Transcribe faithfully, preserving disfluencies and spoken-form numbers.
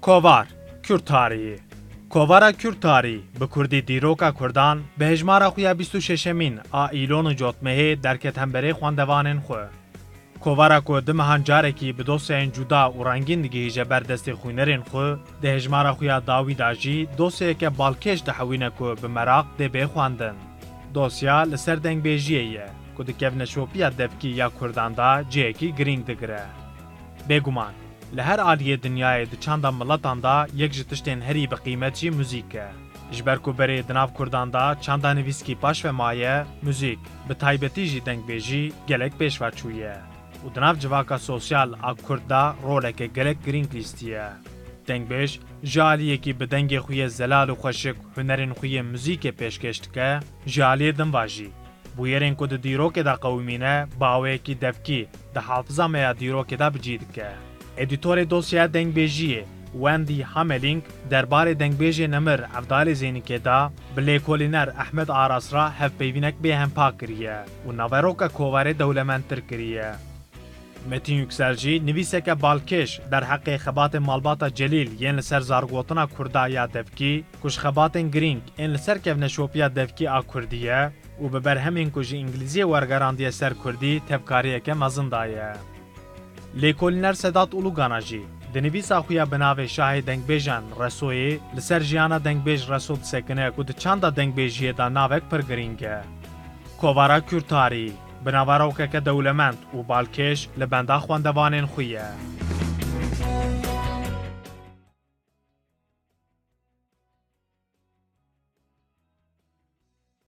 Kovar, Kurd tarî. Kovara Kurd tarî, bi kurdî dîroka kurdan, bi hejmara xwe ya bîst û şeşemîn a Îlon û Cotmehê derket hemberê xwendevanên xwe. Kovara ku du mehan carekî bi dosyayên cuda û rengîn digihîje ber destê xwînerên xwe, di hejmara xwe ya dawî de jî dosyayeke balkêş dihewîne ku bi meraq dê bê xwendin. Dosya li ser dengbêjiyê ye ku di kevneşopiya devkî ya kurdan de cihekî girîng digire. Bêguman, li her aliyê dinyayê di çanda miletan de yek ji tiştên herî bi qîmet jî muzîk e. Ji ber ku berê di nav kurdan de çanda nivîskî paş ve maye, muzîk, bi taybetî jî dengbêjî gelek pêş ve çûye û di nav civaka sosyal a kurd de roleke gelek girîng lîstiye. Dengbêj, ji aliyekî bi dengê xwe yê zelal û xweşik hunerên xwe yê muzîkê pêşkêş dike, ji aliyê din ve jî bûyerên ku di dîrokê de qewimîne, bi awayekî devkî di hafiza me ya dîrokê de bi cî dike. Edîtorê dosyaya dengbêjiyê Wendy Hamelink derbarê dengbêjê nemir Evdalê Zênikê de bi lêkolîner Ehmed Aras re hevpeyvînek bêhempa kiriye û naveroka kovarê dewlemendtir kiriye. Metin Yüksel jî nivîseke balkêş derheqê xebatên malbata Celîl yên li ser zargotina kurda ya devkî, ku ji xebatên girîng ên li ser kevneşopiya devkî a kurdî ye û bi berhemên ku ji îngilîziyê wergerandiye ser kurdî tevkariyeke mezin daye. Lêkolîner Sedat Ulugana jî di nivîsa xwe ya bi navê Şahê Dengbêjan Resoyê li ser jiyana dengbêj Reso disekine ku di çanda dengbêjiyê de navek pir girîng e. Kovara Kurd tarî, bi naverokeke dewlemend û balkêş li benda xwendevanên xwe ye.